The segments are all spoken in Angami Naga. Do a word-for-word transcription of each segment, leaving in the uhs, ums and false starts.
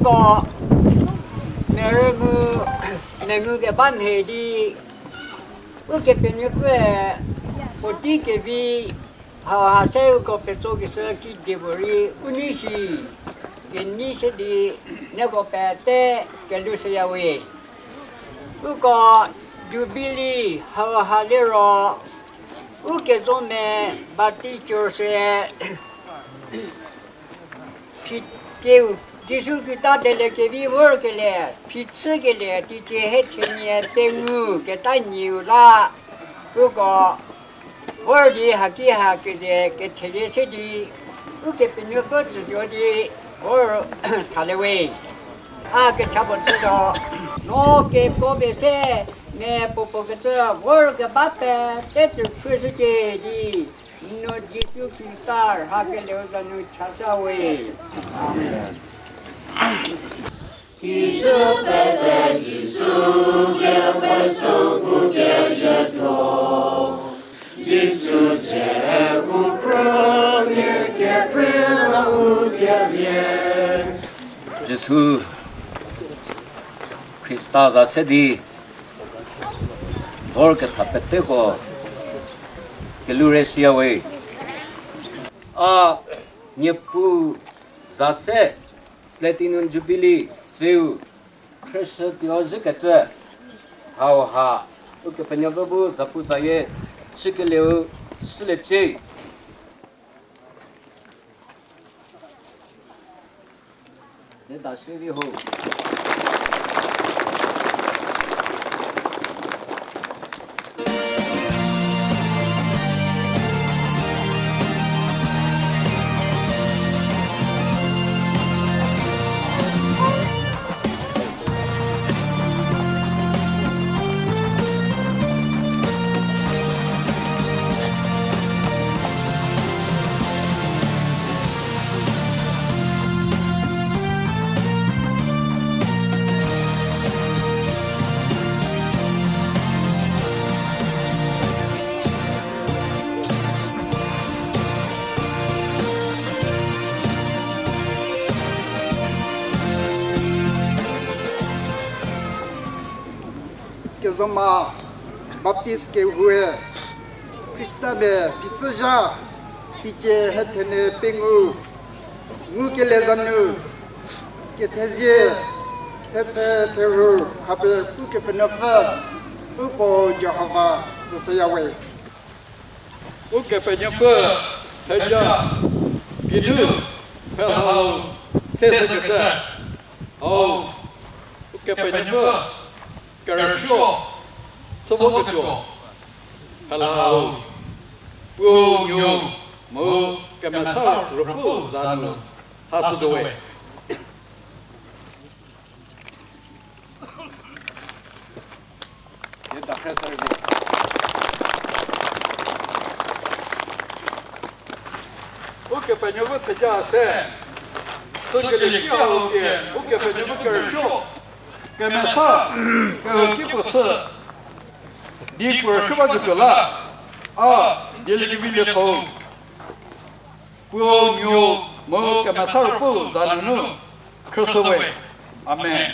Ko merü mu mengu keba mhie di, Ukepenuopfüe puotei kevi hauha se uko petso keshü kedipuorei u nei shi, kenei se di nieko pete kelou shüyawe. Uko Jubilee hauha liro, Ukezhou me Baptist Church-e phi keu Jisu Khrista dele kevi vorkelie, phichükelie, teicie hethenie pengou keta nyieu la, uko vor di haki ha keze kethelie se di, Ukepenuopfü tsütuo di vor thalie we. A kecha puo chütuo, no kekuo pie se, mia puopuo kecü vor keba pete tsü phrüshücie di, no Jisu Khrista rhakelieu za nu chashüwe. Amen. Kijü pete Jisu kepfü sü pu keyietho, Jisu cie pu kro nie keprei la u kelie. Jisu Khrista za se di vor ketha peteko kelhou rei shüyawe. A Niepuu za se Platinum Jubilee tsüu khrüshütuo zhükecü hauha Ukepenuopfü bu zapu zayie shükelieu shüliecie. Ze da shü vi ho. Kezhoma Baptist kehoue Khrista be phichüzha, teicie hethenie pengou, ngukelieu za nu, kethezie, thetse theru, khapie Ukepenuopfü, Upuo Jihova tsüshüyawe. Ukepenuopfü, theja, geinu, pfhelhau, seshükecü. Hau, Ukepenuopfü, kerüsuo, süvoketuo, pfhelhau, Puo, Nuo, mu Kemesa Ruopfü za nu, hashütuowe. Ukepenuopfü theja se, sükelie ki hau pie, Ukepenuopfü kerüsuo, kemesa, kehouki puo chü, di puo rüsuo baketuo la, a, dieliekevi lietho, Puo, Nuo, mu Kemesa Ruopfü za nunu, khrüshüwe. Amen.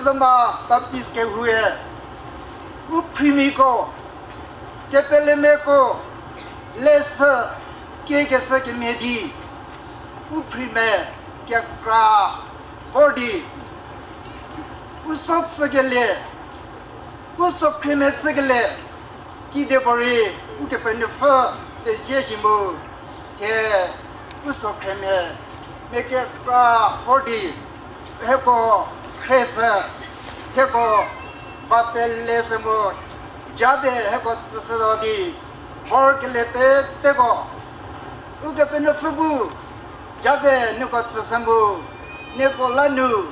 Zama Baptist kehoue, u phrimiko, kepelemeko, leshü, kiekeshü kemhie di, u phrie me kekra vor di, u so chükelie, u so khriemia chükelie, kidipuorei Ukepenuopfü pezie shi mu, thie u so khriemia, mia kekra vor di, hieko khrieshü, hieko ba pele shü mu, japie hieko tsüshütuo di, vorkelie peteko, Ukepenuopfü bu, japie nieko tsüshü mu, nieko la nu,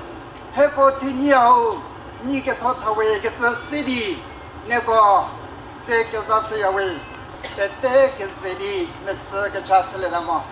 hieko thenyi hau, nyi ketho thawe kecü si di, nieko se kezashüyawe, pete keze di mechü kecha chülieta mo.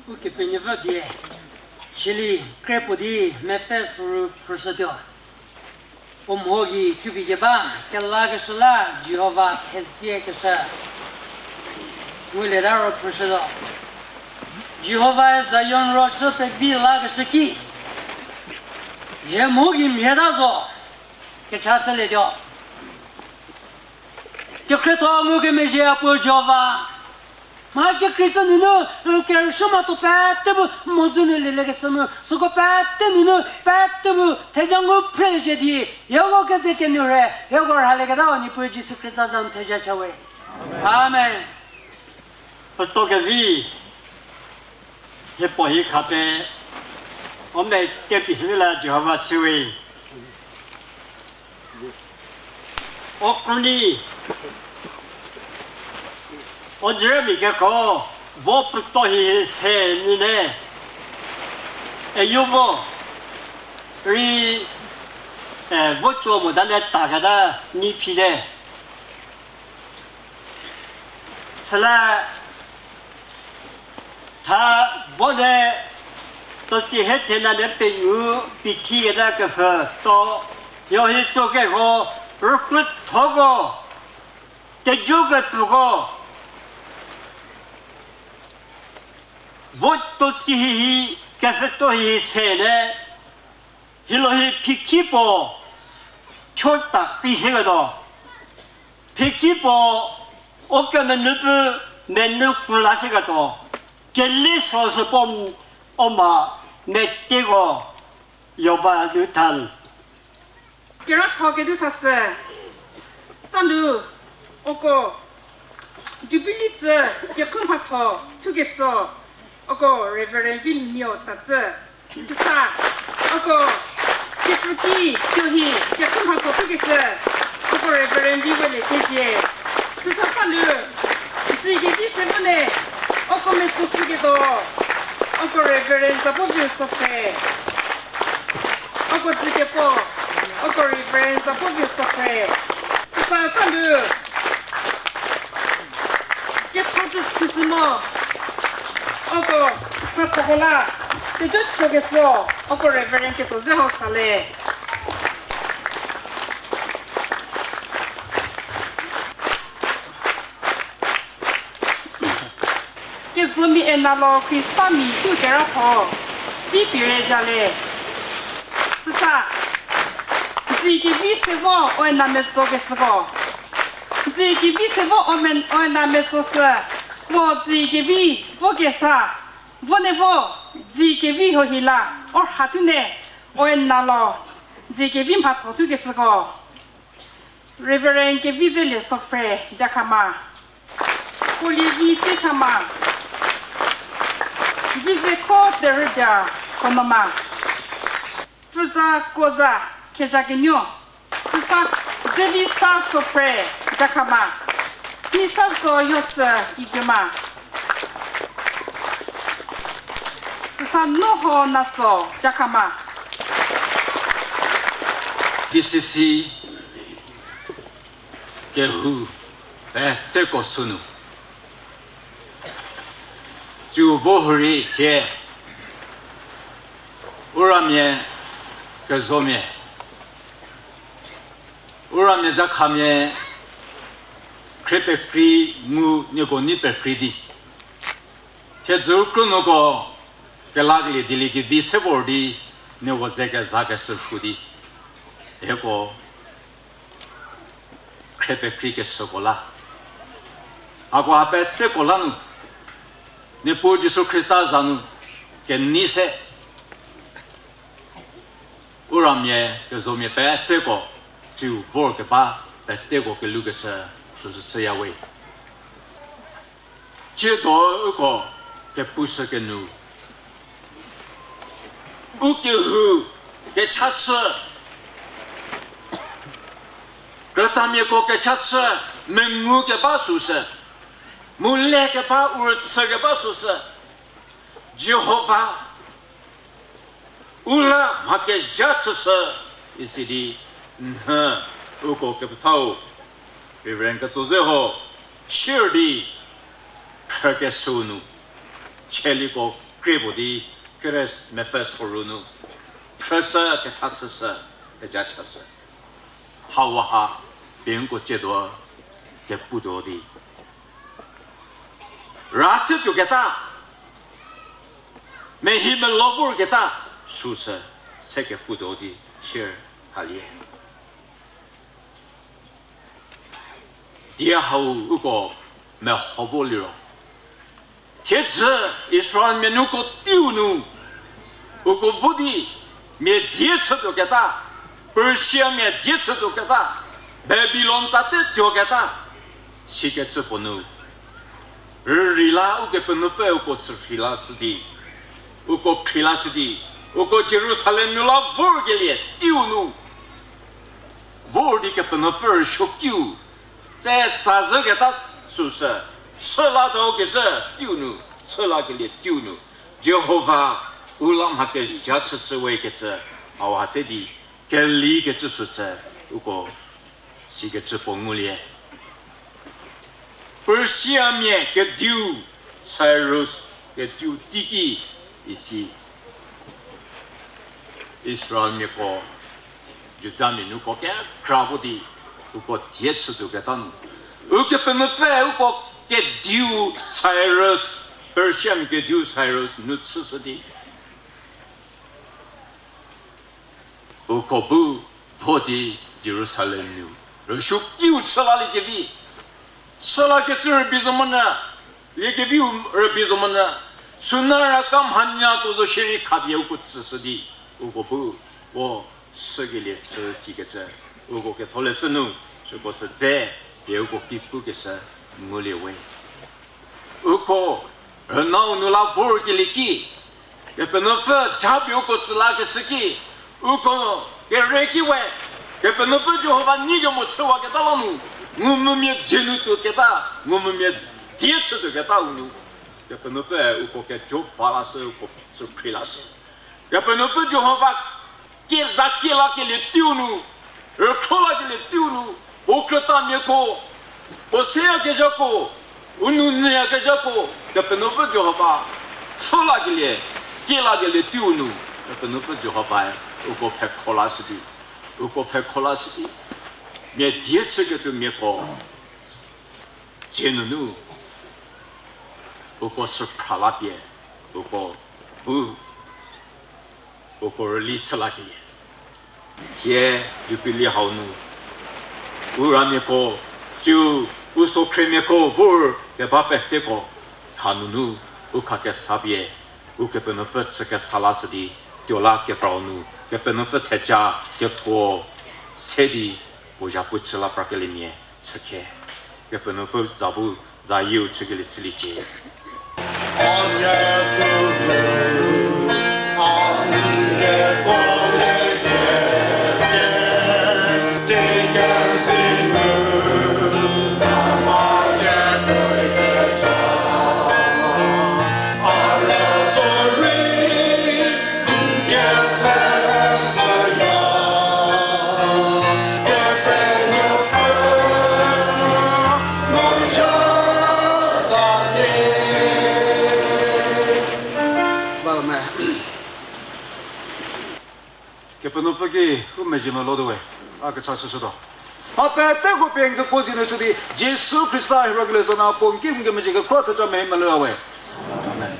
Ukepenuopfü die, chülie kre puo di mepfü süru phrüshütuo. Puo mho gei thupie keba, kelakeshü la Jihova theziekeshü. Ngulieta ro phrüshütuo. Jihovae Zion ruochü pevi lakeshü ki, hie mho gei mhieta zo, kecha chülietuo. Kekhrietho ngukemezhie a puo Jihova. Mha kekhriesü nunu, kerüshü mhatho pete bu mhodzü nu lielekeshü mu, süko pete nunu, pete bu theja ngu phre zhie di, hieko keze kenuo rhe, hieko rhalieketau Niepuu Jisu Khrista za nu theja cha we. Amen. Puoto kevi, hie puo hi kha pie, o me kepie süla Jihova chü we. O kruni, o Jeremi keko, vo puoto hi se nune, eyo vo, rei, e, vo tso mo dane taketa ni phite. Süla tha vo ne, totsi he thena ne pengou pithi keta kepfhü to, yo hi tso keko, rükhrüthoko, tejo ketuoko, vo totsi hihi, kepfhüto hihi se ne, hilo hi phiki puo, chota ki seketuo. Phiki puo, o kemenupfü, menu kula seketuo. Keli so sü puo, o ma, meteko, yoba luthan. Keratho kedi sasü, tsalu, uko, Jubilee tsü, kekhu mhatho, thukeso, uko Reverend Villenio Tatsü. Kesa, uko, kepfüki, kiohi, kekhu mhatho thukeshü, uko Reverend Vivelie Thezie. Süsa tsalu, zi kevi se vo ne, uko metso shüketuo, uko Reverend Zapoviu Sophre. Uko zi kepuo, uko Reverend Zapoviu Sophre. Süsa tsalu, ketho tsü chüshü mo, uko, mhathoko la, tejo chokeshü, uko Reverend Ketsoze Hausale. Kezomi ena lo Khrista mia cu keratho, di pire zhale. Süsa, zi kevi se vo o ena metsokeshüko. Zi kevi se vo o men-, o ena metsoshü, vo zi kevi vo kesa, vo ne vo, zi kevi ho hi la, o rha thu ne, Oe nalo, dzie kevi mhatho thukeshüko, Reverend Kevizelie Sophre Jakhama, Kolievi Ciechama, Vizekho Terüja Khonoma, Pfüza Koza Khezakenuo, süsa Zelisa Sophre Jakhama, Nisazo Yosü Kikema, süsa Noho Natso Jakhama. D C C kehou peteko sünu, tsiu vo hurei thie, u ramia kezomia, u ramia zakhamia, khrie pekrei ngu nieko nei pekrei di, thiedzü u krünuoko kelakelie dieliekevi se vor di, nieko ze kezakeshü rhu di, hieko khrie pekrei keshüko la, hako ha peteko la nu, Niepuu Jisu Khrista za nu kenei se, u ramia kezomia peteko, tsiu vorkeba peteko kelukeshü süsü chüyawe. Tsiedo uko kepushü kenu, u kehou kechachü, krütamiako kechachü, mengu keba süsü, mu le keba, u rüchü keba süsü, Jihova u la mha kezha chüshü, isi di, nhü, uko kepethau Reverend Ketsozeho sier di, phrükeshüu nu, chieliko krie puo di, kere mepfü soru nu, phrüshü, kecha chüshü, keja chashü. Hauha, pie nko tsiedo keputuo di, ra se tuoketa, mehi melo vorketa, süsü se keputuo di sier halie. Die hau uko meho vo liro, thiedzü Israelmia nuko teiu nu, uko vo di, mia die chütuoketa, Persiamia die chütuoketa, Babilon tsate tuoketa, sikecü puo nu, rürei la Ukepenuopfü uko sürhei lashü di, uko phrilashü di, uko Jerusalem nu la vorkelie teiu nu, vor di Kepenuopfü rüsuokiu tse tsazhüketa süsü, chü la tuo kezhü teiu nu, chü lakelie teiu nu, Jihova u la mha kezha chüshüwe kecü, hauha se di, kelikecü süsü, uko sikecü puo ngulie. Persiamia kediu Cyrus kediu teiki isi Israelmiako, Judamia nuko kekra vo di uko die chütuoketa nu, Ukepenuopfü uko kediu Cyrus, Persiamia kediu Cyrus nu chüshü di, uko bu vo di Jerusalem nu rüsuokiu chü laliekevi, chü lakecü rübei zo monyü, liekeviu rübei zo monyü, sünu raka mhanyako zo shierei khapie uko tsüshü di, uko bu vo chükelie chü sikecü, uko ketholeshü nu, süko sü dze pie uko ki pukeshü ngulie we. Uko rünau nu la vorkelie ki, Kepenuopfü japie uko tsü lakeshü ki, uko kere ki we, Kepenuopfü Jihova nei kemo chüwaketa la nu, ngumvümia dzie nu tuoketa, ngumvümia die chütuoketa u nu, Kepenuopfü uko kejo va lashü, uko sü phri lashü. Kepenuopfü Jihova kie za kie lakelie teiu nu, rükhro lakelie teiu nu, puo krütamiako, puo seyakezhako, u nou nyüyakezhako, Kepenuopfü Jihova pfhü lakelie, kie lakelie teiu nu, Kepenuopfü Jihovae uko pfhekho lashü di, uko pfhekho lashü di, mia die chüketuomiako dzie nunu, uko sü phra lapie, uko bu, uko rüli chü lakelie. Thie Jubilee hau nu, u ramiako, tsiu, u sokhriemiako vor keba peteko, hanunu, u khakesapie, Ukepenuopfü chükesa lashü di, Tuo la kekrau nu, Kepenuopfü theja, ketho, se di, puo zhapu chü la prakeliemia, chükhe. Kepenuopfü za bu, za yieu chükelie chüliecie. Kepenuopfü ki u mezhie melo tuo we, a kecha shüshütuo. Ha peteko pie n kekuo zie nu chü di, Jisu Khrista hiro kele zo na puo n ki n kemezhie kekhro theja mehie melou we. Amen.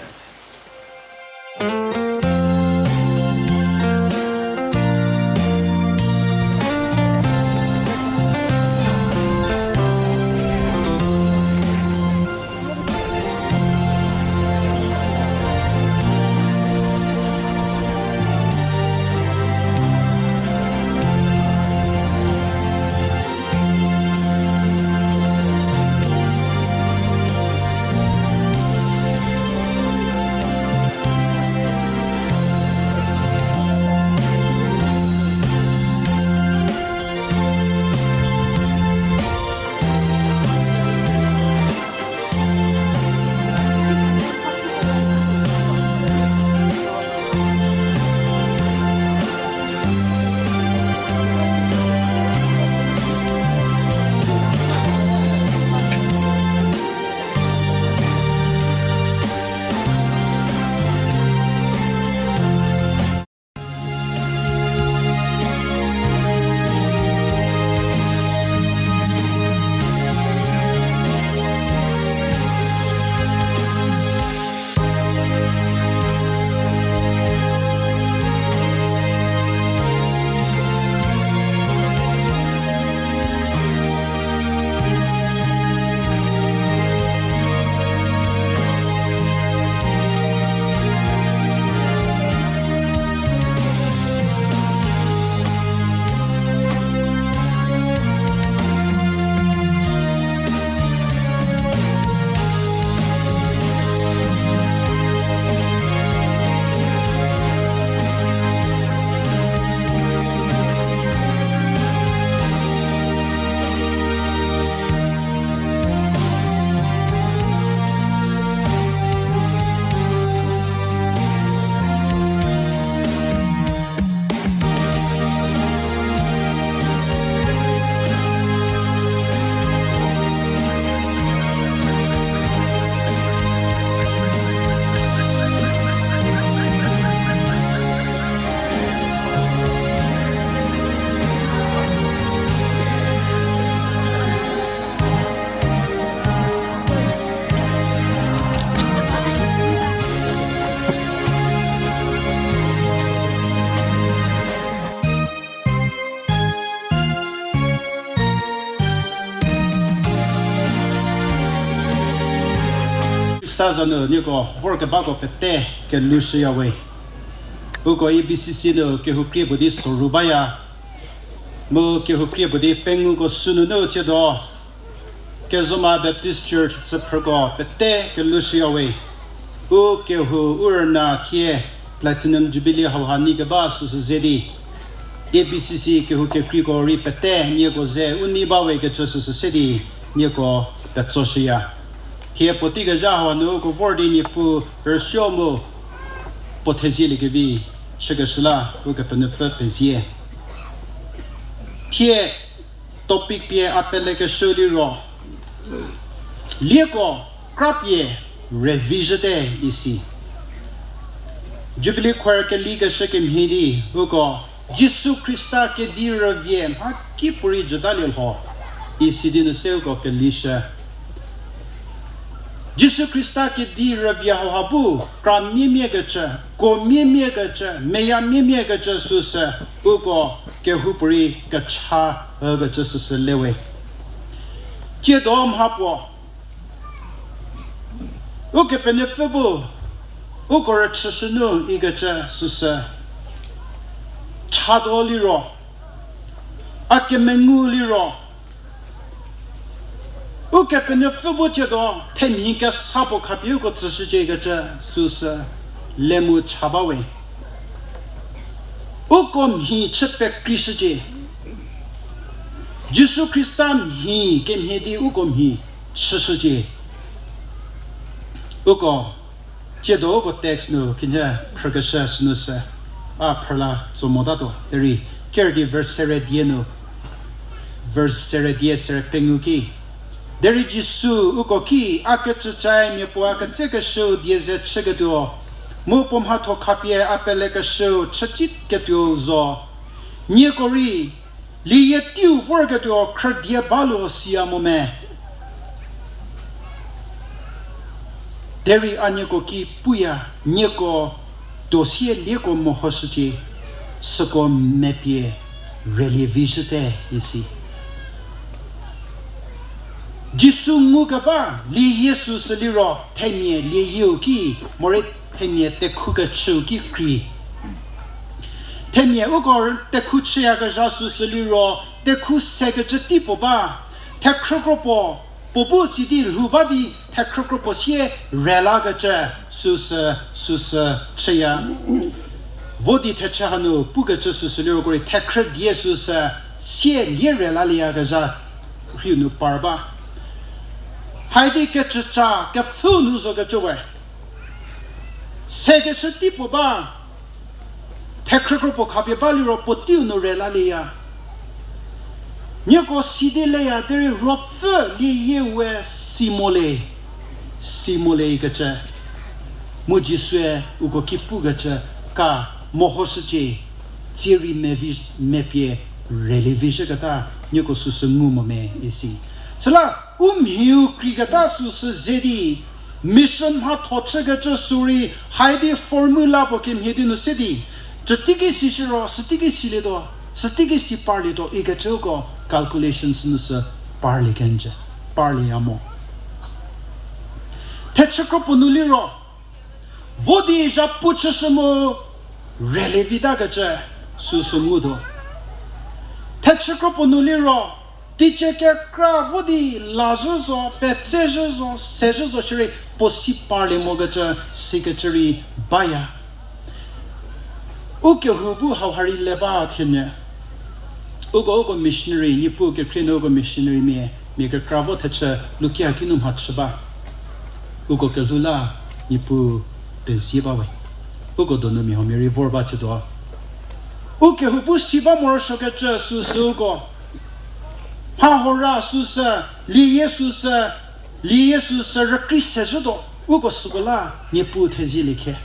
Khrista za nu nieko vorkebako pete kelhou shüya we. Uko A B C C nu kehou krie puo di soru baya. Mu kehou krie puo di penguko sünunu thiedo. Kezhoma Baptist Church tsüphrüko pete kelhou shüya we. U kehou u rüna thie Platinum Jubilee hauha nei keba süsü ze di, A B C C kehou kekreiko rei pete nieko ze u nei ba we kecü süsü se di nieko petso shüya. Thie puotei kezha hau nu uko vor di Niepuu rüsuo mu puo thezielie kevi chükeshü la Ukepenuopfü pezie. Thie topic pie a pelekeshü liro, lieko krapie revision te isi. Jubilee choir kelikeshü kemhie di uko Jisu Khrista kedi rüvie mhakipuorei jütalie lho isi di nu se uko kelishü. Jisu Khrista kedi rüvie hauha bu, kra miemiakecü, ko miemiakecü, meya miemiakecü süsü, uko kehoupuorei kecha ükecü süsü le we. Tsiedo mhapuo, Ukepenuopfü bu, uko rüchüshünu ikecü süsü, chatuo liro, a kemengu liro, Ukepenuopfü bu thiedo, themhi kesa puo khapie uko tsüshücie kecü süsü le mu cha bawe. Uko mhi chü pekreishücie. Jisu Khrista mhi kemhie di uko mhi chüshücie. Uko, tsiedo uko text nu khinhie phrükeshü sünu sü, a phrüla tso motatuo. Derei, ker di verse sere die nu, verse sere die sere pengou ki. Derei Jisu uko ki, a kecücae mia puo a ketsekeshüu die ze chüketuo, mu puo mhatho khapie a pelekeshüu chücitketuou zo. Nieko rei, lieyie teiu vorketuo khrüdie baluo siya mo me. Derei a nieko ki puya, nieko tuo sie lieko mehoshücie, süko mepie relie vizhüte isi. Jisu ngukeba lieyie süsü liro, themia lieyieu ki, morei themia tekhu kechüu ki krei. Themia uko tekhu chüyakezha süsü liro, tekhu sekecü tei puo ba, thekhrükro puo, puo bu tsi di lhou ba di thekhrükro puo sie relakecü süsü, süsü chüya. Vo di thechü hanu pukecü süsü liro korei thekhrü die süsü sie lie relalieyakezha rhiu nu par ba. Haidi kecüca kepfhü nu zokecü we. Sekeshü tei puo ba, thekhrükro puo khapie ba liro puo teiu nu relalieya. Nieko si di leya derei Ruopfü lieyie we si mo le, si mo le ikecü. Mu Jisue uko ki pukecü ka mehoshücie, tsie rei mevi, mepie relie vizhüketa nieko süsü ngu mo me isi. Süla u mhiu kreiketa süsü ze di, mission mhatho chükecü sü rei, haidi formula puo kemhie di nu se di, süteiki si shiro, süteiki silietuo, süteiki si parlietuo ikecüko calculation sünu sü parlie kenjü, parlieya mo. Thechükro puo nu liro, vo di zhapu chüshü mu relie vitakecü süsü ngutuo. Thechükro puo nu liro, teicie kekra vo di lazhü zo, petsezhü zo, sezhü zo shierei puo si parlie mokecü sikecü rei baya. U kehou bu hauha rei le ba thienyü. Uko, uko missionary, Niepuu kekhrie nu uko missionary mia, mia kekra vo thechü lukia kinu mhachü ba. Uko kelhou la, Niepuu pezie ba we. Uko donu mia huomia rei vor ba chütuo. U kehou bu si ba morosuokecü süsü uko. Mha hora süsü, lieyie süsü, lieyie süsü rükrei sezhütuo, uko süko la Niepuu thezielie khe.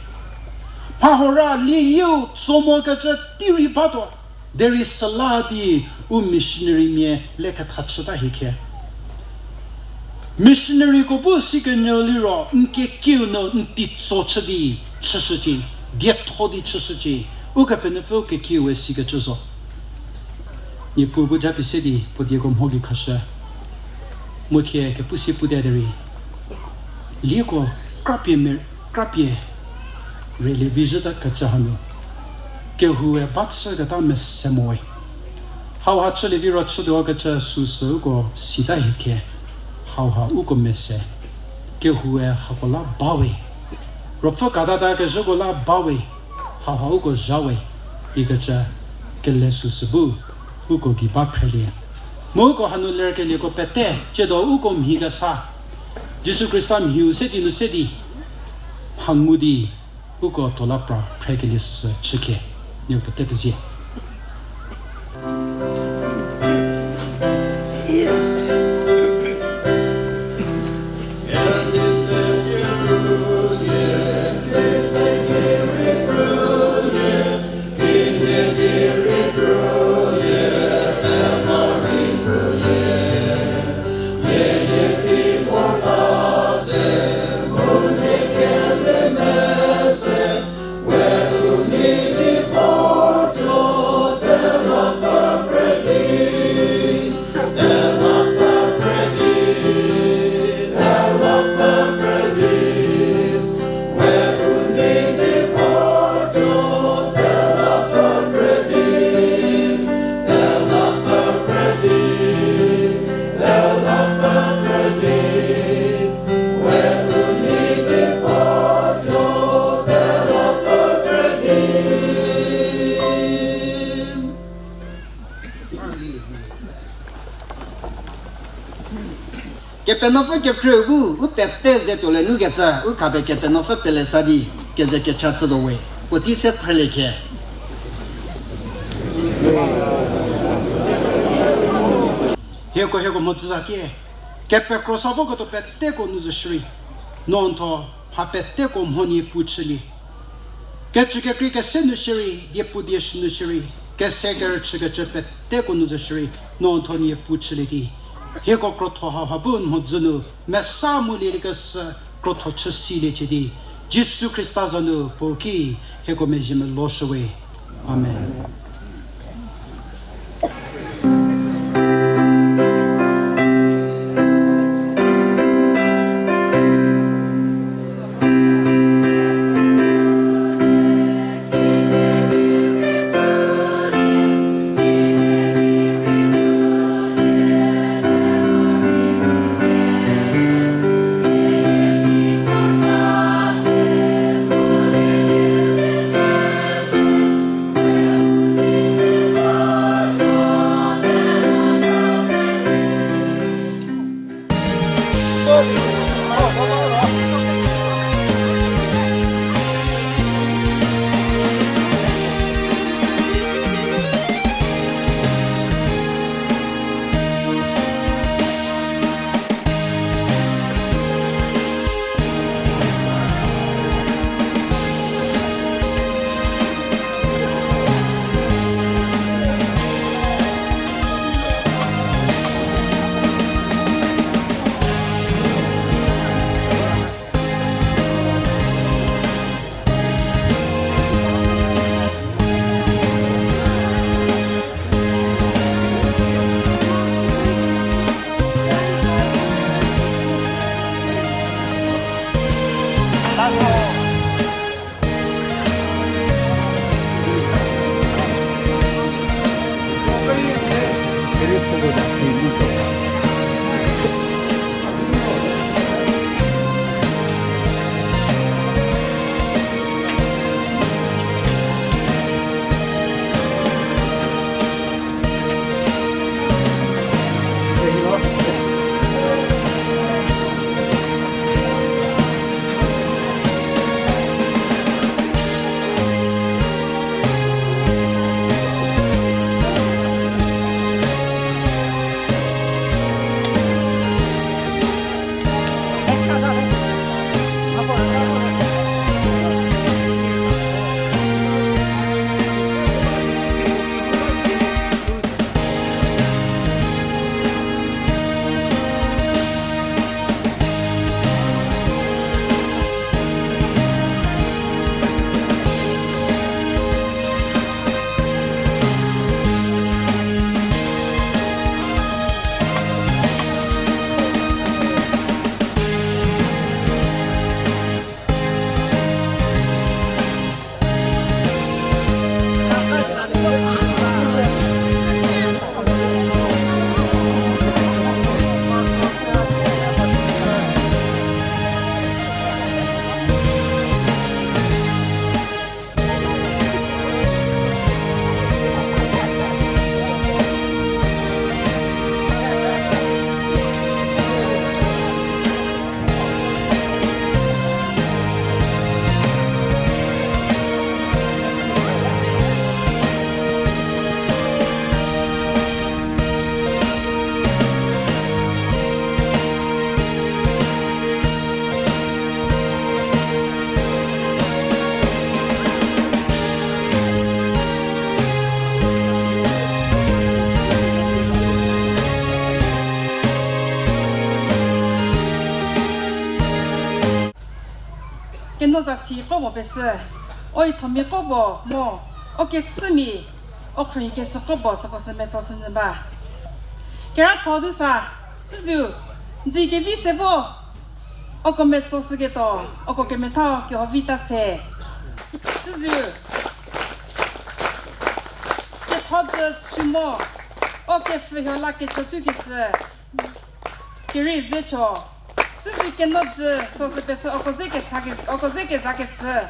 Mha hora lieyieu tso mokecü tei rei batuo, derei süla di u missionary mia le ketha chüta hie khe. Missionaryko bu sikenyü liro n kekiu nu n teitso chü di chüshücie, dietho di chüshücie, Ukepenuopfü kekiu we sikecü zo. Niepuu bu japie se di puo dieko mho gei khashü. Mu thie kepu si pute derei, lieko krapie me, krapie relie vizhüta kecü hanu, kehoue ba chüketa mese mo we. Hauha chülie viro chütuo kecü süsü uko sita hie khe, hauha uko mese, kehoue hako la ba we. Ruopfü katata kezhüko la ba we, hauha uko zha we, ikecü kele süsü bu uko gei ba phrelie. Mu uko hanu lerkelieko pete, tsiedo uko mhi kesa, Jisu Khrista mhiu se di nu se di, mha ngu di, uko tuo la pra phrekelie süsü chükhe, nieko pete pezie. Kepenuopfü kekhrie bu u pete ze tuo le nu kecü, u khape Kepenuopfü pele sa di, keze kecha chütuo we, puotei se phrülie khe. Hieko, hieko mhodzü za kie, kepekro sa voketuo peteko nu zo shierei, no ntho, mha peteko mhonie pu chülie. Kecü kekrei kese nu shierei, diepu die shü nu shierei, kese kerüchü kecü peteko nu zo shierei, no ntho nie pu chülie di. Hieko krotho hauha bu mhodzü nu, mesa mu lieliekeshü krotho chü silie chü di. Jisu Khrista za nu puo ki, hieko mezhie melo shüwe. Amen. Keno zasi krobo pesü, o ithomia krobo mo, o kechümia, o khruohi kesü krobo süko sü metso sü nyü ba. Keratho du sa, tsüzü, ndzi kevi se vo, uko metso süketuo, uko kemethau kehovi ta se. Tsüzü, ketho dzü chü mo, o kepfhü hio la kecho tsükeshü. Keri ze cho. Tsüzü keno dzü so sü pesü uko ze kesa ke-, uko ze keza kesü.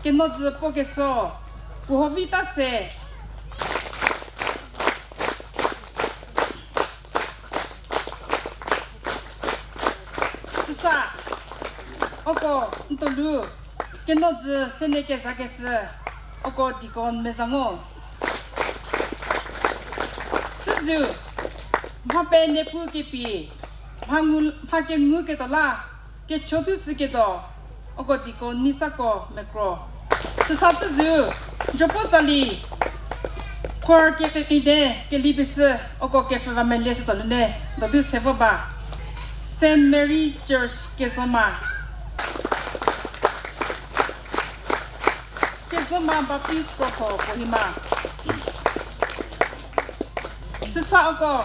Keno dzü po keso. Puo ho vi ta se. Uko n tolu, kenodzü sene kezakeshü, uko deacon mezango. Tsüzü, mha pe nepu kepi, mha ngu, mha kengu ketuo la, kecho thushüketuo, uko deacon Nisako Mekro. Süsa tsüzü, jopo tsali, choir kekekide, kelipeshü, uko kepfhüva mele sütolune, dodu sevo ba. Saint Mary Church Kezoma. Kezoma Baptist Krotho Kohima. Süsa uko,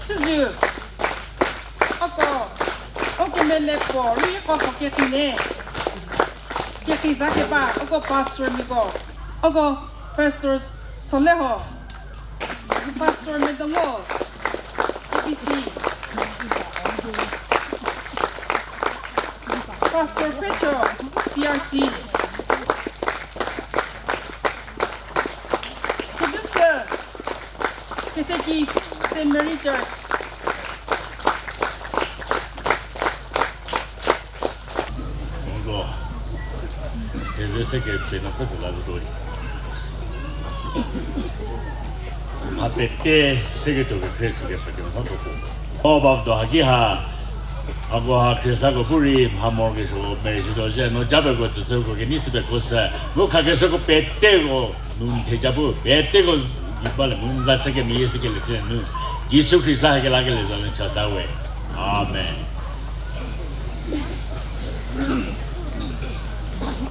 tsüzü, uko, uko mele puo, rei uko kekine, keki za keba, uko pastor miko, uko pastor Soleho, pastor Medongo, A B C. Pastor Petro, C R C. Producer, Catechist, Saint Mary Church. Ngo, keze se kepeno pfü la zütuoi. Mha pete se ketuo kekhrie sü kepekemo sa tuo. O ba do haki ha, hako ha khriesako bu rei mha morokesuoko merei shütuo zhie, no japeko tsüshüko kenei sü pekuo sü, mu khakeshüko peteko nu n theja bu, peteko gei ba le mu n za chü kemeyie sü kele chü nu, Jisu Khrista ha kelakelie za nu chata we. Amen.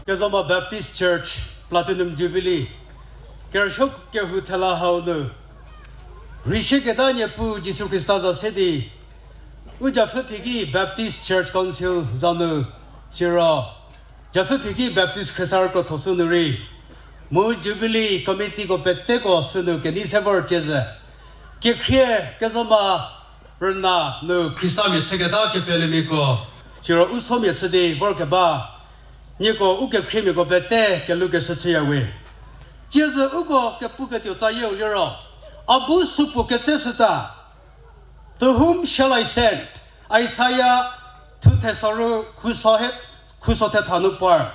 Kezoma Baptist Church, Platinum Jubilee, kerüsuo kehou thela hau nu, rheishüketa Niepuu Jisu Khrista za se di, u Japfüphiki Baptist Church Council za nu, siro, Japfüphiki Baptist Khriesarü Krotho sü nu rei, mu Jubilee Committeeko peteko sü nu kenei se vor ciezü. Kekhrie kezoma rüna nu Khristamia chüketa kepelemiako, siro u somia chü di vorkeba, nieko u kekhriemiako pete kelhoukeshü chüya we. Ciezü uko kepuketuo tsayieu liro, a bu supuo ketseshüta, To whom shall I send? Isaiah thuthe soru khuso he, khuso thetha nu par.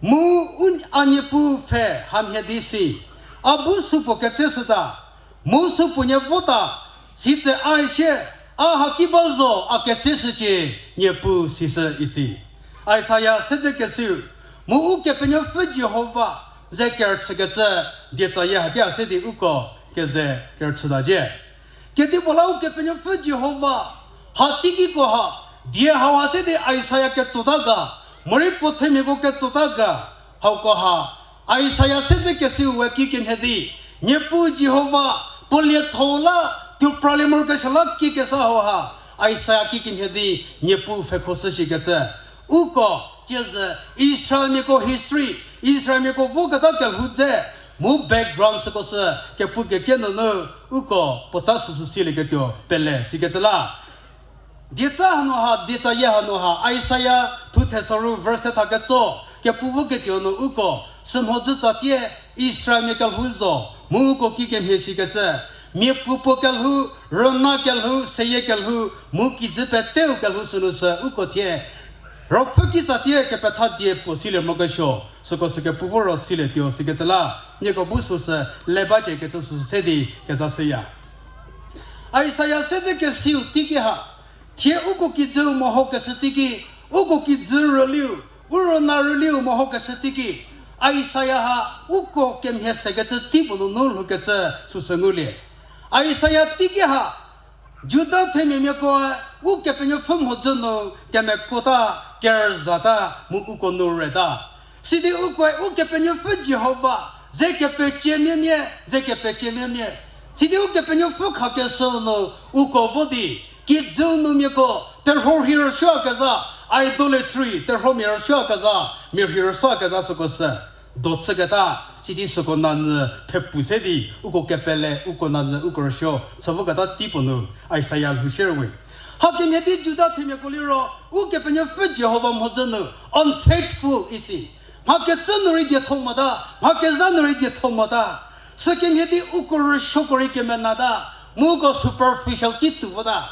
Mu u a Niepuu pfhe hamhie di si, a bu supuo ketseshüta, mu supuonie vota, sitse a sie, a haki ba zo a ketseshücie, Niepuu sisü isi. Isaiah sedzekesiu, mu Ukepenuopfü Jihova ze kerüchükecü, dietsayie haki a se di uko keze kerüchütacie. Kedipuo la Ukepenuopfü Jihova, ha teikiko ha, die hau ha se di Isaiah ketsota ga, morei puo themiako ketsota ga, hauko ha, Isaiah sedzekesiu we kikemhie di, Niepuu Jihova, puo lietho la, tuo pralie morokesuo la kikesa hau ha, Isaiah kikemhie di, Niepuu pfhekhoshü shikecü. Uko, ciezü, Israelmiako history, Israelmiako voketa kelhou dze, mu background süko sü, kepu kekenu nu, uko, puotsa süsü silieketuo, pele, sikecü la. Dietsa hanu ha, dietsayie hanu ha, Isaiah thuthe soru verse thetha ketso, kepu voketuo nu uko, sümhodzü tsatie, Israelmia kelhou zo, mu uko kikemhie shikecü, miapuopuo kelhou, rüna kelhou, seyie kelhou, mu kijü peteu kelhou sünu sü uko thie, ruopfü kitsatie kepetha die puo silie morokesuo, süko sü kepu vo ro silietuo sikecü la, nieko bu süsü, le bacie kecü süsü se di, keza shüya. Isaiah sedzekesiu teiki ha, thie uko kijüu mehokeshü teiki, uko kijü rüliu, u rüna rüliu mehokeshü teiki, Isaiah ha uko kemhie sekecü tei puo nunu lhoukecü süsü ngulie. Isaiah teiki ha, Juda themiamiakoe Ukepenuopfü mhodzü nu kemekuota, kerüzata, mu uko nu reta. Sidi ukoe Ukepenuopfü Jihova, ze kepeciemiamia, ze kepeciemiamia. Sidi Ukepenuopfü khakeshü nu uko vo di, kijüu nu miako, terhuo rhi rüsuokezha, idolatry, terhuomia rüsuokezha, mia rhi rüsuokezha süko sü. Do chüketa, sidi süko nanyü thepu se di, uko kepele, uko nanyü, uko rüsuo, chü voketa tei puo nu, Isaiah lhou shierwe. Hakemhie di Juda themiako liro, Ukepenuopfü Jihova mhodzü nu, unfaithful isi. Mha kecü nu rei dietho mota, mha kezha nu rei dietho mota. Sükemhie di uko rüsuoko rei kemenata, mu uko superficial tsi tuo vota.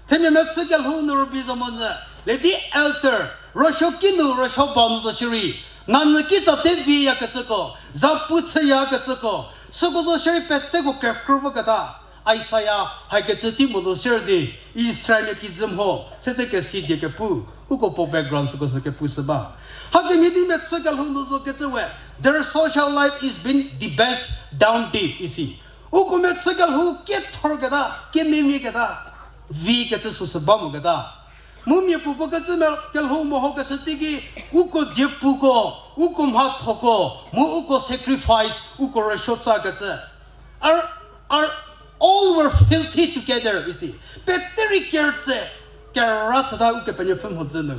Themia mechü kelhou nu rübei zo monyü, Lady elder, rüsuo kinu rüsuo ba nu zo shierei, nanyü kitsa te viyakecüko, zapu chüyakecüko, süko zo shierei peteko kekrü voketa. Isaiah hakecü tei mo nu shierei di, Israelmia kijü mho, setse kesi die kepu, uko puo background süko sü kepu shü ba. Hakemhie di mechü kelhou nu zo kecü we, their social life is been debased down deep, isi. Uko mechü kelhou kethorketa, kememiaketa, vikecü süsü ba moketa. Mu mia puopuo kecü me kelhou mehokeshü teiki, uko diepuko, uko mhathoko, mu uko sacrifice, uko rüsuo tsakecü. Are, are, all were filthy together, isi. Pete rei kerütse, kera chüta Ukepenuopfü mhodzü nu.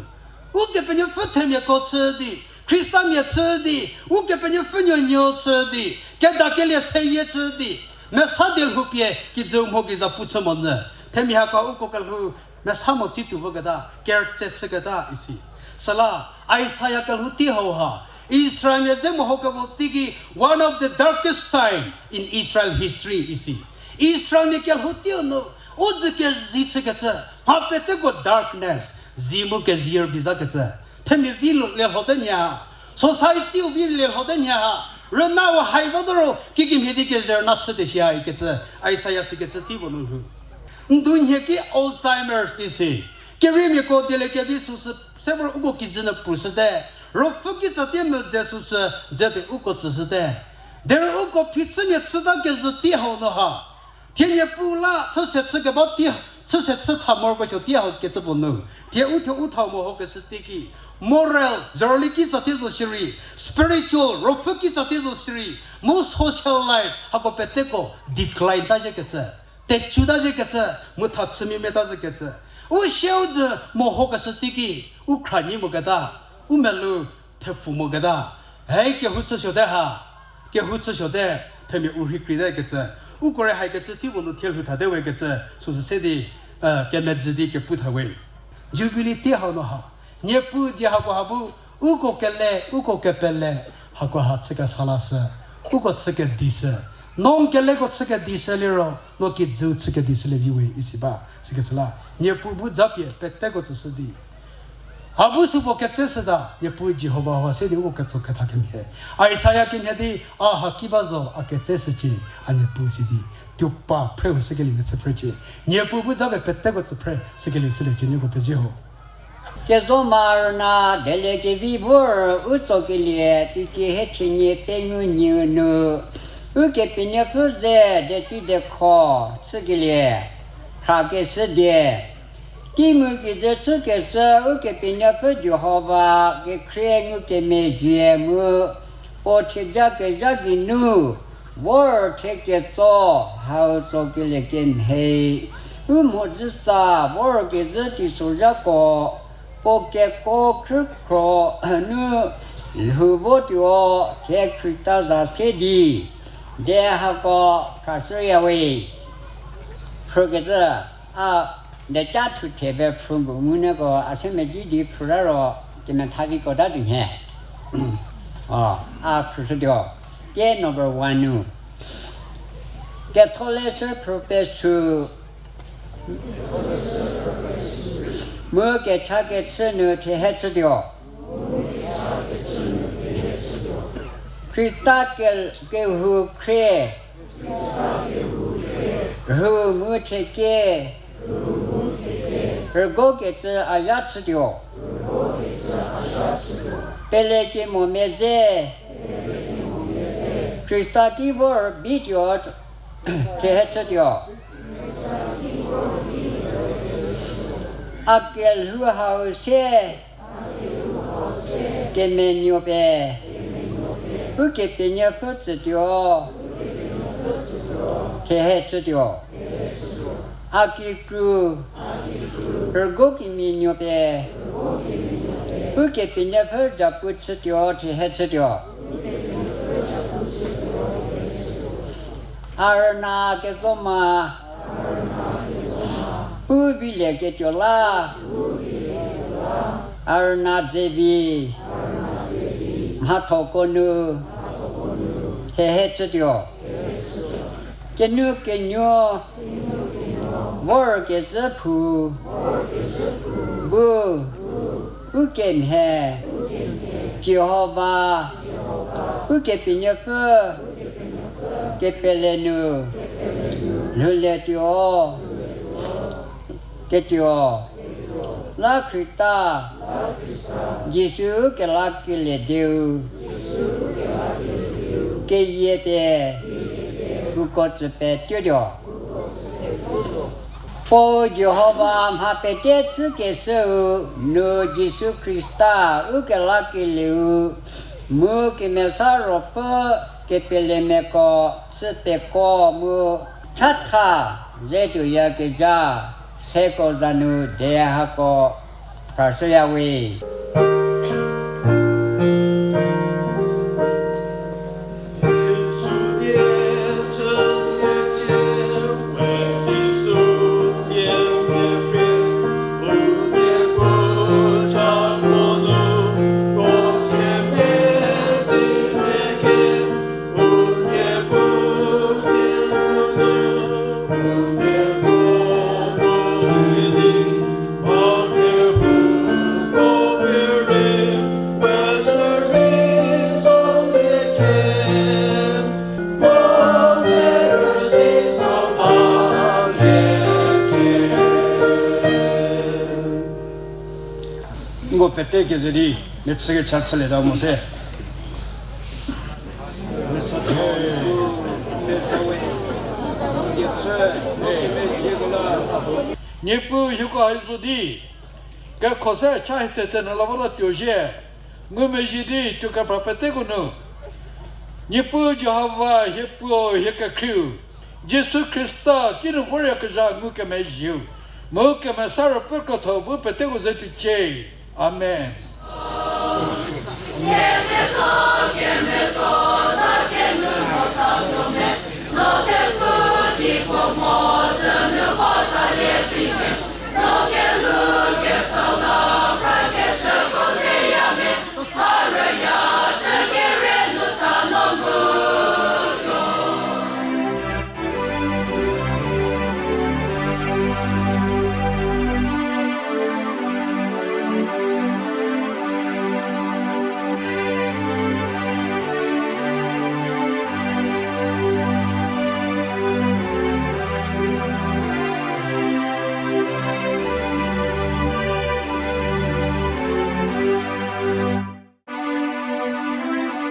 Ukepenuopfü themiako chü di, Khristamia chü di, Ukepenuopfü nuonuo chü di, kedakelie seyie chü di, mesa die lhoupie kijü mho gei zapu chü monyü. Themia hako uko kelhou mesa mo tsi tuo voketa, kerütse chüketa isi. Süla, Isaiah kelhou tei hauha, Israelmia dze mehokevo teiki, one of the darkest time in Israel history isi. Israelmia kelhou teiu nu, u dzü kezi chükecü, mha peteko darkness, zi mu kezie rübei zakecü. Themia vi lelhote nya, society-u vi lelhote nya, rünau hai va doro kikimhie di kezhü rüna chüte shi haikecü, Isaiah sikecü tei puo nu lhou. Ndunhie ki Alzheimer's isi. Keriemiako dieliekevi süsü se vor uko kijü nu pushüte. Ruopfü kitsa tie medze süsü dze pie uko tsüshüte. Derei uko phichümia chüta kezhü tei hau nu ha, thie Niepuu la chüse chü keba tei, chüse chü tha morokesuo tei hau kecü puo nu, thie u thuo u thau mehokeshü teiki, moral, zhorüli kitsa tie zo shierei, spiritual, ruopfü kitsa tie zo shierei, mu social life hako peteko decline ta zhiekecü, tecu ta zhiekecü, mu tha chümia meta zhükecü. U sieu dzü mehokeshü teiki, u khra nyi moketa, u melou thepfu moketa. Hei kehou chüsuote ha, kehou chüsuote, themia u rhei kreite kecü. Uko rei haikecü tei puo nu thie lhou thate we kecü, süsü se di, eh, kemedzü di kepu tha we. Jubilee tei hau nu ha, Niepuu die hakoha bu, uko kele, uko kepele, hakoha chü kesa lashü, uko chü kedishü. No n keleko chü kedishü liro, no kijüu chü kedishülie vi we isi ba, sikecü la. Niepuu bu japie peteko tsüshü di, a bu süko ketseshüta, Niepuu Jihova hau se di uko ketso ketha kemhie. Isaiah kemhie di, a haki ba zo, a ketseshücie, a Niepuu si di. Tuopa phre hu sükelie mechü phrecie. Niepuu bu japie peteko tsü phre sükelie süliecie nieko pezie ho. Kezoma rüna dieliekevi vor u tsokelie, teicie hie thenie pengou nyieu nu, Ukepenuopfü ze deti dekho chükelie, khrakeshü die. Tei mu kijü chükecü Ukepenuopfü Jihova kekhrie ngukemezhie mu, puo thiejakezha geinu, vor thie ketso hau tsokelie kemhie, u mhodzütsa vorkezhü teisozhako, puo keko khrükhro nu lhou votuo thie Khrista za se di, die hako phrashüya we. Phrükecü, a, dieca thu thie pie phrü bu ngunuoko a se medi di phrüta ro, kemetha viko ta di nhie. O, a phrüshütuo. Tie number one nu, ketholeshü phrü pesü mu kechakechü nu thie he chütuo. Khrista ke-, kehou khrie, rhu mu thie kie, rügokecü a zha chütuo. Pelekemo meze, Khrista ki vor bituo, thie he chütuo. A kelhou hau se, kemenuo pie, Ukepenuopfü tsütuo, thie he chütuo. A kikru, rügokemia nuo pie, Ukepenuopfü zapu chütuo, thie he chütuo. A rüna kezoma, u vilieketuo la, a rüna dzevi, mhathoko nu, thie he chütuo. Kenu kenuo, vorkezhü phou, Bu, ukemhie, Jihova, Ukepenuopfü, kepele nu, lhoulietuo, ketuo, la Khrista, Jisu kelakelie dieu, keyie pie, uko tsü petuotuo. Puo Jihova mha pete chükeshüu nu Jisu Khrista ukelakelieu, mu Kemesa Ruopfü kepelemiako chü peko mu chatha ze tuoyakezha, seko za nu de hako prashüyawe. Nko pete keze di, mechü kecha chülieta mo se. Niepuu hieko hai zo di, kekho se cha hie tetse nu la vota tuo zhie. Ngumezhie di tuo kepra peteko nu, Niepuu Jihova hie Puo hie Kekhrieu, Jisu Khrista kinu voryakezha ngukemezhieu, mu Kemesa Ruopfü krotho bu peteko ze tuocie. Amen.